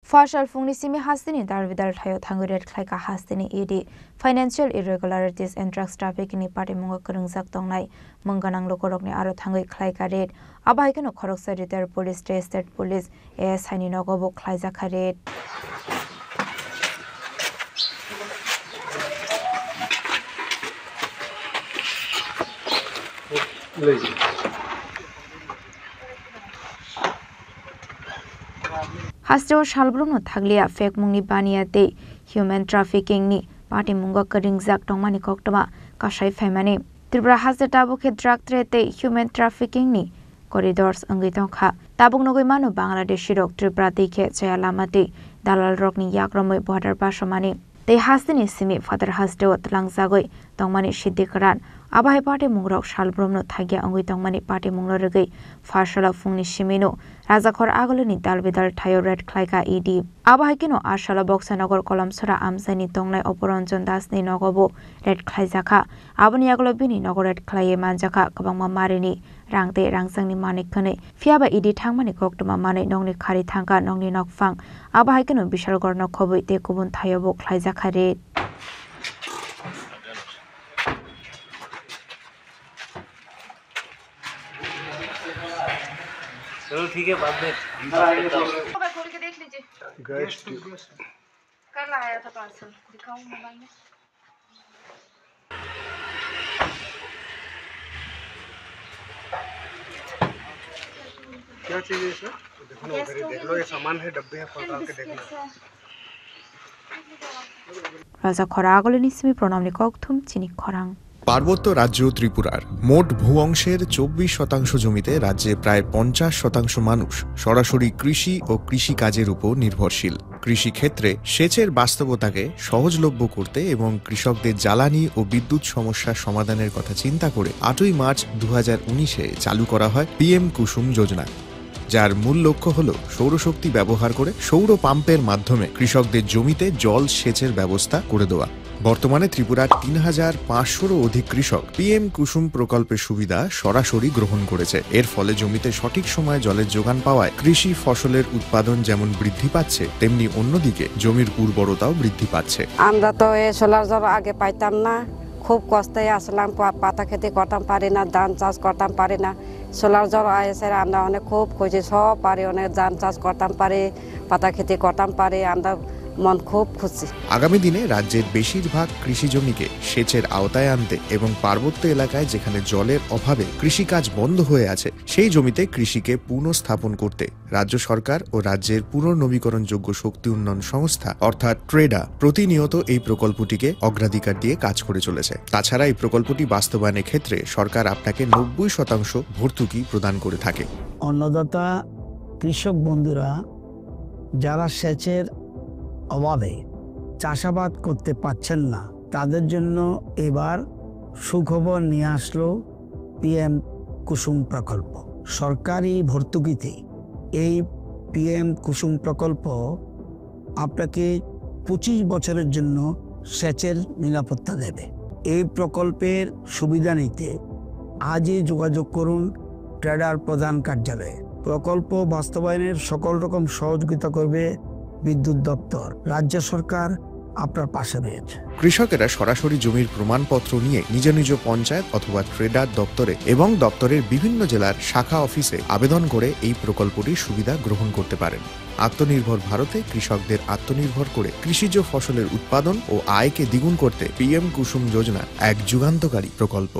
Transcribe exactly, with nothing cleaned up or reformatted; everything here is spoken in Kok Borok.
Phasal phungni simi hasteni dalbidal thaio thangwi raid khlaika hasteni E D. Financial irregularities and drugs trafficking ni patimungo kwrwngjak tongnai mung gwnang lukurokni aro thangwi khlaika raid. Abo hai kheno khoroksa retired police, state police, A S I ni nogo bo khlaijakha raid. Hasteo salbrumno thakliya phekmungni baniya tei human trafficking ni patimungo kwrwngjak tongmani koktwma kasai phaimani. Tripura haste tabuk khe drug trade tei human trafficking ni corridors wngwi tongkha. Tabuk nugwi mano Bangladeshi rok Tripura twi khe chaya lama tei dalal rokni yakromwi border pasomani. Tei hasteni simi phatar hasteo tlangjagwi tongmani siddi kwran. Abo hai patimungrok salbrumno thakya wngwi tongmani patimungno rwgwi pharsalo phungni simino Rajakhor Agulini dalbidal thaio raid khlaika E D. Abo hai kheno a salo Boksanagar Kolomsora amchaini tongnai Oporanjan Dasni nogobo raid khlaijakha. Aboni yagulo bini nogo raid khlaiwi manjakha kwbangma marini rang tei rangchakni manwi khwnwi. Phiyaba E D thangmani koktwma manwi nokni khari thangkha, nokni nokphang. Abo hai kheno Bishalgarhno khobwi tei kubun thaio bo khlaijakha raid. चलो ठीक है, बाद में हम बात करता हूँ। खोल के देख लीजिए। गैस की। कल आया था पार्सल, दिखाओ मोबाइल में। क्या चाहिए सर? देखो ना, उधर ही देख लो, ये सामान है, डब्बे हैं, पकड़ के देख लो। Rajakhor Agulini simi Pranamni kokthum chini khorang. পার্বত্য রাজ্য ত্রিপুরার মোট ভূ অংশের চব্বিশ শতাংশ জমিতে রাজ্যে প্রায় পঞ্চাশ শতাংশ মানুষ সরাসরি কৃষি ও কৃষিকাজের উপর নির্ভরশীল। কৃষিক্ষেত্রে সেচের বাস্তবতাকে সহজলভ্য করতে এবং কৃষকদের জ্বালানি ও বিদ্যুৎ সমস্যা সমাধানের কথা চিন্তা করে আটই মার্চ দু হাজার উনিশে চালু করা হয় পিএম কুসুম যোজনা, যার মূল লক্ষ্য হল সৌরশক্তি ব্যবহার করে সৌর পাম্পের মাধ্যমে কৃষকদের জমিতে জল সেচের ব্যবস্থা করে দেওয়া। বর্তমানে ত্রিপুরার তিন হাজার পাঁচশোরও অধিক কৃষক পিএম কুসুম প্রকল্পের সুবিধা সরাসরি গ্রহণ করেছে। এর ফলে জমিতে সঠিক সময়ে জলের যোগান পাওয়ায় কৃষি ফসলের উৎপাদন যেমন বৃদ্ধি পাচ্ছে, তেমনি অন্যদিকে জমির উর্বরতাও বৃদ্ধি পাচ্ছে। আমরা তো এই সোলার জল আগে পাইতাম না, খুব কষ্টে আসলাম, পা-, পাতা খেতে করতাম পারি না, ধান চাষ করতাম পারি না। সোলার জল এসে আমরা অনেক খুব খুশি, সব পারি, অনেক ধান চাষ করতাম পারি, পাতা খেতে করতাম পারি, আমরা মন খুব খুশি। আগামী দিনে রাজ্যের বেশিরভাগ কৃষি জমিকে সেচের আওতায় আনতে এবং পার্বত্য এলাকায় যেখানে জলের অভাবে কৃষিকাজ বন্ধ হয়ে আছে, সেই জমিতে কৃষিকে পুনঃস্থাপন করতে রাজ্য সরকার ও রাজ্যের পুনর্নবীকরণযোগ্য শক্তি উন্নয়ন সংস্থা অর্থাৎ ট্রেডা প্রতিনিয়ত এই প্রকল্পটিকে অগ্রাধিকার দিয়ে কাজ করে চলেছে। তাছাড়া এই প্রকল্পটি বাস্তবায়নের ক্ষেত্রে সরকার আপনাকে নব্বই শতাংশ ভর্তুকি প্রদান করে থাকে। অন্নদাতা কৃষক বন্ধুরা যারা সেচের অভাবে চাষাবাদ করতে পারছেন না, তাদের জন্য এবার সুখবর নিয়ে আসলো পিএম কুসুম প্রকল্প। সরকারি ভর্তুকিতে এই পিএম কুসুম প্রকল্প আপনাকে পঁচিশ বছরের জন্য সেচের নিরাপত্তা দেবে। এই প্রকল্পের সুবিধা নিতে আজই যোগাযোগ করুন ট্রেডার প্রধান কার্যালয়ে। প্রকল্প বাস্তবায়নের সকল রকম সহযোগিতা করবে বিদ্যুৎ দপ্তর। রাজ্য সরকার আপনার পাশে রয়েছে। কৃষকেরা সরাসরি জমির প্রমাণপত্র নিয়ে নিজ নিজ পঞ্চায়েত অথবা ট্রেডার দপ্তরে এবং দপ্তরের বিভিন্ন জেলার শাখা অফিসে আবেদন করে এই প্রকল্পটির সুবিধা গ্রহণ করতে পারেন। আত্মনির্ভর ভারতে কৃষকদের আত্মনির্ভর করে কৃষিজ ফসলের উৎপাদন ও আয়কে দ্বিগুণ করতে পিএম কুসুম যোজনা এক যুগান্তকারী প্রকল্প।